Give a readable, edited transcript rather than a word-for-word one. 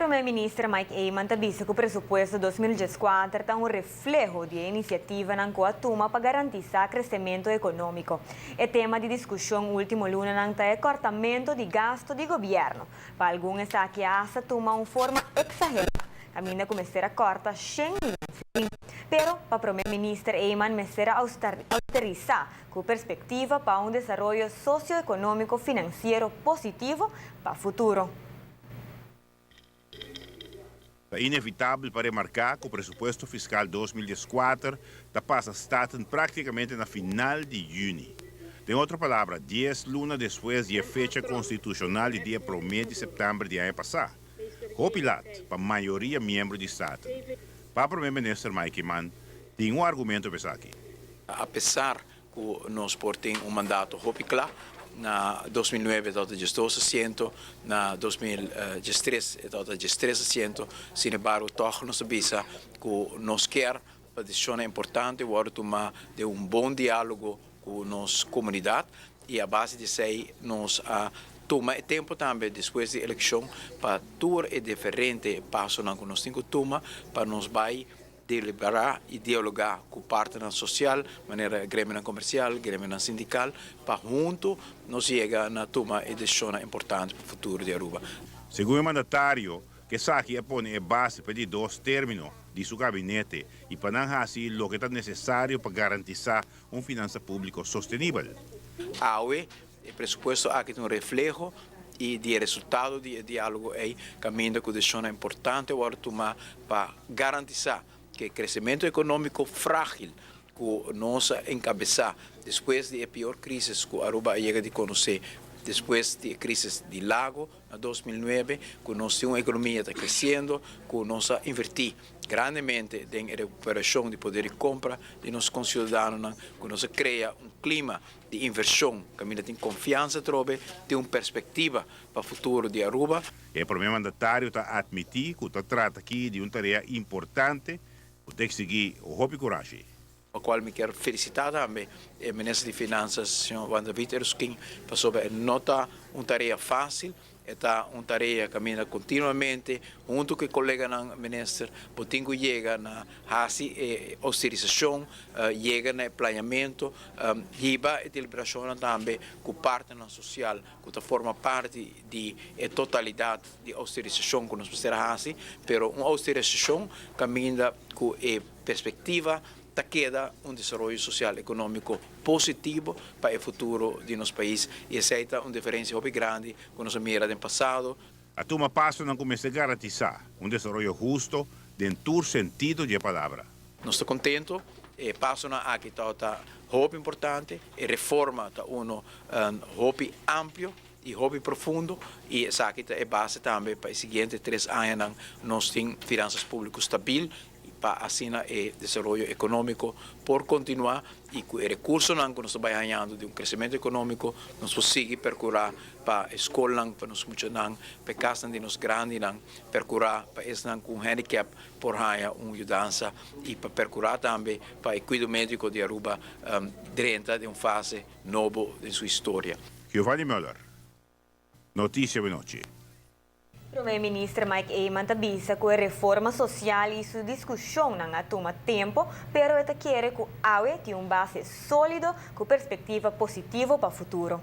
Prome Minister Mike Eman ta bisa cu presupuesto 2014 ta un refleho di iniciativanan cu a tuma pa garantisa crecemento economico. E tema di discusion ultimo lunanan ta e cortamento di gasto di gobierno. Pa algun esaki a tuma un forma exagera. Caminda cuminsa a corta 100 miyon. Pero pa Prome Minister Eman mester austerisa cu perspectiva pa un desaroyo socioeconomico financiero positivo pa futuro. Ta inevitabel pa remarca cu e presupuesto fiscal 2014 ta pasa Staten practicamente na final di juni. Den otro palabra, 10 luna despues di e fecha constitucional di dia 1 di september di aña pasa. Hopi lat, pa mayoria miembro di Staten. Pa Prome Minister Mike Eman, tin un argumento pa esaki. Apesar cu nos por tin un mandato hopi cla, na 2009 tabata 12 asiento, na 2013 tabata 13 asiento, sin embargo, toch nos a bisa cu nos kier pa decision importante wordo tuma den un bon dialogo cu nos comunidad y a base di esey nos a tuma tempo tambe despues di eleccion pa tur e diferente pasonan cu nos tin cu tuma pa nos bay delibera y dialoga cu partner social, manera gremio comercial, gremio sindical, pa hunto nos yega na tuma decision importante pa futuro di Aruba. Segun e mandatario, cu esaki a pone e base pa di dos termino di su gabinete y pa nan haci loke ta necesario pa garantisa un finansa publico sostenibel. Awe, e presupuesto aki ta un refleho y di resultado di dialogo ey caminda cu decision importante a tuma pa garantisa cu crecemento economico fragil cu nos a encabesa despues di e pior crisis cu Aruba a yega di conoce despues di e crisis di Lago na 2009, cu nos tin un economia ta creciendo, cu nos a inverti grandemente den recuperacion di poder di compra di nos conciudadanonan, cu nos a crea un clima di inversion, cu caminda tin confiansa trobe, tin un perspectiva pa futuro di Aruba. E prome mandatario ta admiti cu ta trata aki di un tarea importante, cu ta exigi hopi curashi. O cual mi kier felicita tambe e minister di Finanzas, señor Juan David Eroskin, pasobra no ta un tarea facil, ta un tarea cu caminda continuamente, hunto cu colega minister, bo tin cu yega na haci e austerisacion, yega na planeamento, hiba e deliberacion tambe cu partner social, cu ta forma parti di e totalidad di austerisacion cu nos mester haci, pero un austerisacion caminda cu e perspectiva ta keda un desaroyo social economico positivo pa e futuro di nos pais y esey ta un diferencia hopi grandi cu nos a mira den pasado. A tuma pasonan cu mester garantisa un desaroyo husto den tur sentido di palabra. Nos ta contento, e pasonan aki ta hopi importante, e reforma ta hopi amplio y hopi profundo y esaki ta e base tambe pa e siguiente 3 aña nos tin finanzas publico stabil pa asina e desaroyo economico por continua y cu e recursonan cu nos ta gana di un crecemento economico nos por sigui percura pa scol, pa nos muchanan, pa cas di nos grandinan, percura pa esnan cu handicap por haya un yudansa y pa percura tambe pa e cuido medico di Aruba drenta den un fase nobo den su historia. Giovanni Müller, Noticia di Anochi. Prome Minister Mike Eman ta bisa cu e reforma social y su discusion a tuma tempo, pero e ta kere cu awe tin un base solido cu perspectiva positivo pa futuro.